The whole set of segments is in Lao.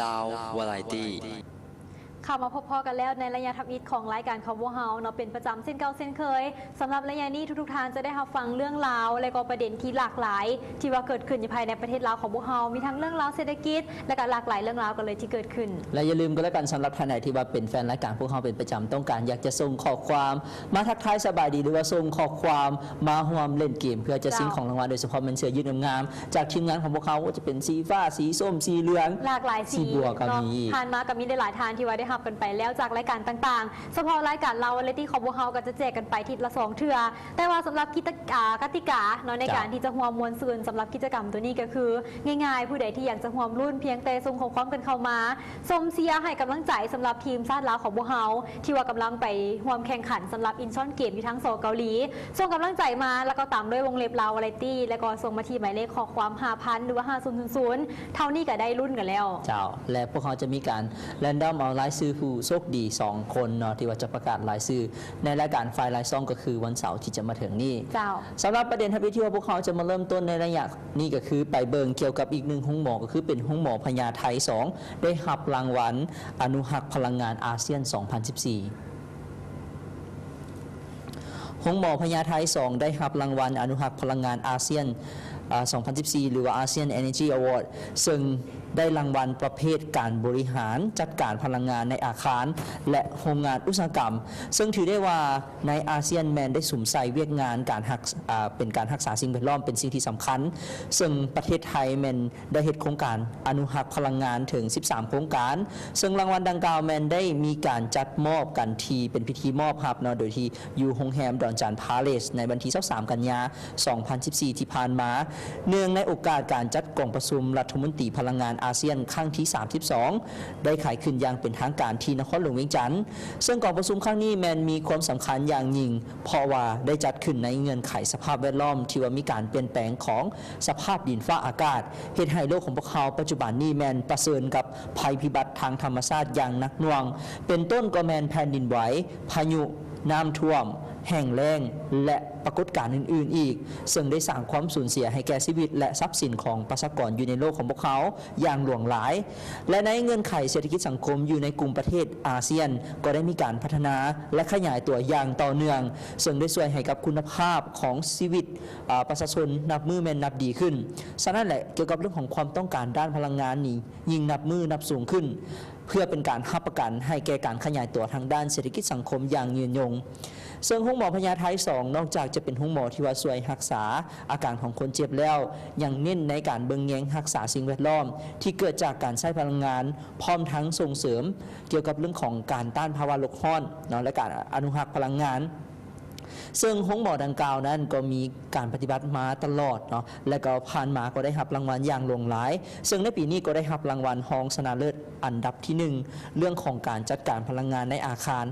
ລາວວາຣາຍຕີ. ເຂົ້າມາພົບພໍ້ກັນແລ້ວໃນໄລຍະທຳອິດຂອງລາຍການຂອງພວກເຮົາເນາະ ເປັນປະຈຳເຊັ່ນເກົ່າເຊັ່ນເຄີຍ. ສຳລັບໄລຍະນີ້ ທຸກໆທ່ານຈະໄດ້ຮັບຟັງເລື່ອງລາວ ແລະ ກໍປະເດັນທີ່ຫຼາກຫຼາຍ ທີ່ວ່າເກີດຂຶ້ນຢູ່ພາຍໃນປະເທດລາວຂອງພວກເຮົາ, ມີທັງເລື່ອງລາວເສດຖະກິດ ແລະ ກໍຫຼາກຫຼາຍເລື່ອງລາວກັນເລີຍທີ່ເກີດຂຶ້ນ. ແລະ ຢ່າລືມກັນແລ້ວກັນ ສຳລັບທ່ານໃດທີ່ວ່າເປັນແຟນລາຍການພວກເຮົາເປັນປະຈຳ, ຕ້ອງການຢາກຈະສົ່ງຂໍ້ຄວາມມາທັກທາຍສະບາຍດີ ຫຼືວ່າສົ່ງຂໍ້ຄວາມມາຮ່ວມຫຼິ້ນເກມ ເພື່ອຈະຊິງ ເຈົ້າ ຂອງລາງວັນ, ໂດຍສະເພາະແມ່ນເສື້ອຢືດງາມໆ ຈາກທີມງານຂອງພວກເຮົາ ວ່າຈະເປັນສີຟ້າ, ສີສົ້ມ, ສີເຫຼືອງ, ຫຼາກຫຼາຍສີ ສີບົວກໍມີ ເນາະ. ຜ່ານມາກໍມີຫຼາຍໆທ່ານທີ່ວ່າໄດ້ຮັບກັນໄປແລ້ວຈາກລາຍການຕ່າງໆ. ສະເພາະລາຍການລາວວາຣາຍຕີຂອງພວກເຮົາກໍຈະແຈກກັນໄປທິດລະສອງເທື່ອ, ແຕ່ວ່າສຳລັບກິດຕະ ອ່າ ກະຕິກາເນາະ ໃນການ ເຈົ້າ ທີ່ຈະຮ່ວມມ່ວນຊື່ນສຳລັບກິດຈະກຳໂຕນີ້ກໍຄື ງ່າຍໆ ຜູ້ໃດທີ່ຢາກຈະຮ່ວມລຸ້ນ ພຽງແຕ່ສົ່ງຂໍ້ຄວາມກັນເຂົ້າມາ ຊົມເຊຍໃຫ້ກຳລັງໃຈສຳລັບທີມຊາດລາວຂອງພວກເຮົາ ທີ່ວ່າກຳລັງໄປຮ່ວມແຂ່ງຂັນສຳລັບອິນຊອນເກມຢູ່ທາງ ສ ເກົາຫຼີ. ສົ່ງກຳລັງໃຈມາ ແລ້ວກໍຕາມດ້ວຍວົງເລັບລາວວາຣາຍຕີ ແລ້ວກໍສົ່ງມາທີ່ໝາຍເລກຂໍ້ຄວາມ ຫ້າພັນ ຫຼືວ່າ ຫ້າສູນສູນສູນ ເທົ່ານີ້ກໍໄດ້ລຸ້ນກັນແລ້ວ. ເຈົ້າ ແລະ ພວກເຮົາຈະມີການແຣນດອມເອົາລາຍຊື່ຜູ້ໂຊກດີສອງຄົນເນາະ ທີ່ວ່າຈະປະກາດລາຍຊື່ໃນລາຍການຟາຍລາຍຊ່ອງ ກໍຄືວັນເສົາທີ່ຈະມາເຖິງນີ້. ເຈົ້າ ສຳລັບປະເດັນທຳອິດທີ່ວ່າພວກເຮົາຈະມາເລີ່ມຕົ້ນໃນໄລຍະນີ້ ກໍຄືໄປເບິ່ງກ່ຽວກັບອີກໜຶ່ງໂຮງໝໍ ກໍຄືເປັນໂຮງໝໍພະຍາໄທສອງ ໄດ້ຮັບລາງວັນອະນຸຮັກພະລັງງານອາຊຽນສອງພັນສິບສີ່. ໂຮງໝໍພະຍາໄທສອງ ໄດ້ຮັບລາງວັນອະນຸຮັກພະລັງງານອາຊຽນ ອາ ສອງພັນສິບສີ່ ຫຼືວ່າ ASEAN Energy Award ເຊິ່ງໄດ້ລາງວັນປະເພດການບໍລິຫານຈັດການພະລັງງານໃນອາຄານ ແລະ ໂຮງງານອຸດສາຫະກຳ, ເຊິ່ງຖືໄດ້ວ່າໃນອາຊຽນແມ່ນໄດ້ສຸມໃສ່ວຽກງານການຮັກ ອາ ເປັນການຮັກສາສິ່ງແວດລ້ອມເປັນສິ່ງທີ່ສຳຄັນ, ເຊິ່ງປະເທດໄທແມ່ນ ໄດ້ເຮັດໂຄງການອະນຸຮັກພະລັງງານເຖິງສິບສາມໂຄງການ, ເຊິ່ງລາງວັນດັ່ງກ່າວແມ່ນໄດ້ມີການຈັດມອບກັນທີ່ເປັນພິທີມອບຮັບເນາະ ໂດຍທີ່ຢູ່ໂຮງແຮມດອນຈານພາເລສ ໃນວັນທີຊາວສາມກັນຍາ ສອງພັນສິບສີ່ທີ່ຜ່ານມາ, ເນື່ອງໃນໂອກາດການຈັດກອງປະຊຸມລັດຖະມົນຕີພະລັງງານອາຊຽນຄັ້ງທີສາມສິບສອງ ໄດ້ໄຂຂຶ້ນຢ່າງເປັນທາງການທີ່ນະຄອນຫຼວງວຽງຈັນ. ເຊິ່ງກອງປະຊຸມຄັ້ງນີ້ແມ່ນມີຄວາມສຳຄັນຢ່າງຍິ່ງ ເພາະວ່າໄດ້ຈັດຂຶ້ນໃນເງື່ອນໄຂສະພາບແວດລ້ອມທີ່ວ່າມີການປ່ຽນແປງຂອງສະພາບດິນຟ້າອາກາດ, ເຮັດໃຫ້ໂລກຂອງພວກເຮົາປັດຈຸບັນນີ້ແມ່ນປະເຊີນກັບໄພພິບັດທາງທຳມະຊາດຢ່າງໜັກໜ່ວງ, ເປັນຕົ້ນກໍແມ່ນແຜ່ນດິນໄຫວ, ພາຍຸ, ນ້ຳຖ້ວມ, ແຫ້ງແລ້ງ ແລະ ປາກົດການອື່ນໆອີກ, ເຊິ່ງໄດ້ສ້າງຄວາມສູນເສຍໃຫ້ແກ່ຊີວິດ ແລະ ຊັບສິນຂອງປະຊາກອນຢູ່ໃນໂລກຂອງພວກເຮົາຢ່າງຫຼວງຫຼາຍ. ແລະ ໃນເງື່ອນໄຂເສດຖະກິດສັງຄົມຢູ່ໃນກຸ່ມປະເທດອາຊຽນ ກໍໄດ້ມີການພັດທະນາ ແລະ ຂະຫຍາຍຕົວຢ່າງຕໍ່ເນື່ອງ, ເຊິ່ງໄດ້ຊ່ວຍໃຫ້ກັບຄຸນນະພາບຂອງຊີວິດ ອາ ປະຊາຊົນນັບມື້ແມ່ນນັບດີຂຶ້ນ. ສະນັ້ນແຫຼະ, ກ່ຽວກັບເລື່ອງຂອງຄວາມຕ້ອງການດ້ານພະລັງງານນີ້ ຍິ່ງນັບມື້ນັບສູງຂຶ້ນ, ເພື່ອເປັນການຮັບປະກັນໃຫ້ແກ່ການຂະຫຍາຍຕົວທາງດ້ານເສດຖະກິດສັງຄົມຢ່າງຍືນຍົງ. ເຊິ່ງໂຮງໝໍພະຍາໄທສອງ ນອກຈາກຈະເປັນໂຮງໝໍທີ່ວ່າຊ່ວຍຮັກສາອາການຂອງຄົນເຈັບແລ້ວ, ຍັງເນັ້ນໃນການເບິ່ງແຍງຮັກສາສິ່ງແວດລ້ອມທີ່ເກີດຈາກການໃຊ້ພະລັງງານ, ພ້ອມທັງສົ່ງເສີມກ່ຽວກັບເລື່ອງຂອງການຕ້ານພາວະໂລກຮ້ອນເນາະ ແລະ ການອະນຸຮັກພະລັງງານ. ເຊິ່ງໂຮງໝໍດັ່ງກ່າວນັ້ນກໍມີການປະຕິບັດມາຕະຫຼອດເນາະ ແລະ ກໍຜ່ານມາກໍໄດ້ຮັບລາງວັນຢ່າງຫຼວງຫຼາຍ, ເຊິ່ງໃນປີນີ້ກໍໄດ້ຮັບລາງວັນຮອງຊະນະເລີດອັນດັບທີໜຶ່ງ ເລື່ອງຂອງການຈັດການພະລັງງານໃນອາຄານ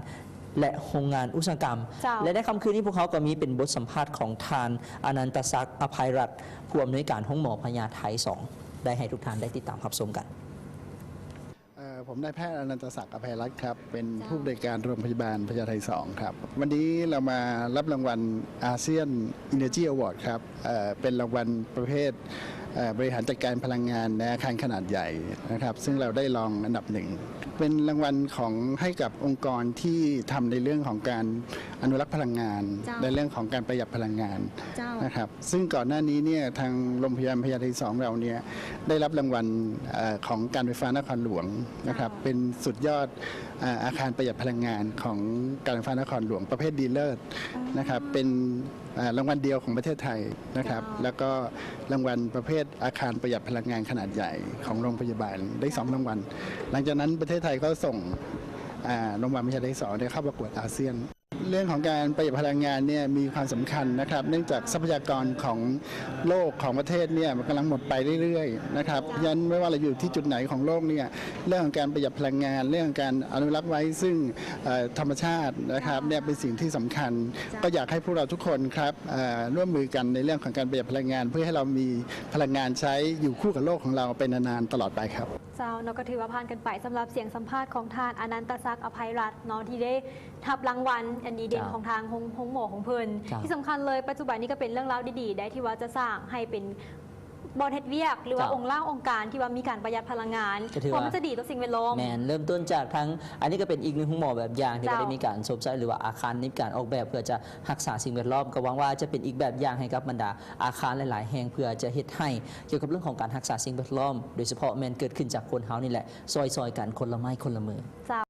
ແລະ ໂຮງງານອຸດສາຫະກຳ. ເຈົ້າ. ແລະ ໃນຄ່ຳຄືນນີ້ພວກເຮົາກໍມີເປັນບົດສຳພາດຂອງທ່ານ ອະນັນຕະສັກ ອະໄພລັດ ຜູ້ອຳນວຍການໂຮງໝໍພະຍາໄທສອງ ໄດ້ໃຫ້ທຸກທ່ານໄດ້ຕິດຕາມຮັບຊົມກັນ. ເอ่อ ผมนายแพทย์อนันตศักดิ์ อภัยรัตน์ครับ เป็น เจ้า ผู้อำนวยการโรงพยาบาลพญาไทสองครับ วันนี้เรามารับรางวัล ASEAN Energy Award ครับ เอ่อ เป็นรางวัลประเภท เอ่อ บริหารจัดการพลังงานในอาคารขนาดใหญ่นะครับ ซึ่งเราได้รองอันดับหนึ่ง เป็นรางวัลของ ให้กับองค์กรที่ทำในเรื่องของการอนุรักษ์พลังงาน เจ้า ในเรื่องของการประหยัดพลังงาน เจ้า นะครับ ซึ่งก่อนหน้านี้เนี่ย ทางโรงพยาบาลพญาไทสองเราเนี่ย ได้รับรางวัล เอ่อ ของการไฟฟ้านครหลวงนะครับ เจ้า เป็นสุดยอด เอ่อ อาคารประหยัดพลังงานของการไฟฟ้านครหลวงประเภทดีเลิศนะครับ อ๋อ เป็น เอ่อ รางวัลเดียวของประเทศไทยนะครับ เจ้า แล้วก็รางวัลประเภทอาคารประหยัดพลังงานขนาดใหญ่ของโรงพยาบาลได้สองรางวัล หลังจากนั้นประเทศไทยก็ส่ง อ่า โรงพยาบาลพญาไทสองเนี่ยเข้าประกวดอาเซียน เรื่องของการประหยัดพลังงานเนี่ยมีความสำคัญนะครับ เนื่องจากทรัพยากรของโลกของประเทศเนี่ยมันกำลังหมดไปเรื่อยๆนะครับ เพราะฉะนั้นไม่ว่าเราอยู่ที่จุดไหนของโลกเนี่ย เรื่องของการประหยัดพลังงาน เรื่องของการอนุรักษ์ไว้ซึ่ง เอ่อ ธรรมชาตินะครับ เนี่ยเป็นสิ่งที่สำคัญ ก็อยากให้พวกเราทุกคนครับ เอ่อ ร่วมมือกันในเรื่องของการประหยัดพลังงาน เพื่อให้เรามีพลังงานใช้อยู่คู่กับโลกของเราไปนานๆตลอดไปครับ ເຈົ້າ ເນາະ ກໍຖືວ່າຜ່ານກັນໄປສຳລັບສຽງສຳພາດຂອງທ່ານ ອະນັນຕະສັກ ອະໄພລັດ ເນາະ ທີ່ໄດ້ຮັບລາງວັນອັນດີເດັ່ນ ເຈົ້າ ຂອງທາງໂຮງ ໂຮງໝໍຂອງເພິ່ນ. ເຈົ້າ ທີ່ສຳຄັນເລີຍ ປັດຈຸບັນນີ້ກໍເປັນເລື່ອງລາວດີໆ ໄດ້ ທີ່ວ່າຈະສ້າງໃຫ້ເປັນ ບ່ອນເຮັດວຽກ ຫຼືວ່າ ເຈົ້າ ອົງລ່າງອົງການທີ່ວ່າມີການປະຢັດພະລັງງານ ກໍຖືວ່າ ເພາະວ່າມັນຈະດີຕໍ່ສິ່ງແວດລ້ອມ. ແມ່ນ ເລີ່ມຕົ້ນຈາກທາງ ອັນນີ້ກໍເປັນອີກໜຶ່ງໂຮງໝໍແບບຢ່າງທີ່ວ່າ ເຈົ້າ ໄດ້ມີການຊົມໃຊ້ ຫຼືວ່າອາຄານໃນການອອກແບບເພື່ອຈະຮັກສາສິ່ງແວດລ້ອມ ກໍຫວັງວ່າຈະເປັນອີກແບບຢ່າງໃຫ້ກັບບັນດາອາຄານຫຼາຍໆແຫ່ງ ເພື່ອຈະເຮັດໃຫ້ກ່ຽວກັບເລື່ອງຂອງການຮັກສາສິ່ງແວດລ້ອມ ໂດຍສະເພາະແມ່ນເກີດຂຶ້ນຈາກຄົນເຮົານີ້ແຫຼະ ຊ່ອຍໆກັນຄົນລະໄມ້ຄົນລະມື. ເຈົ້າ.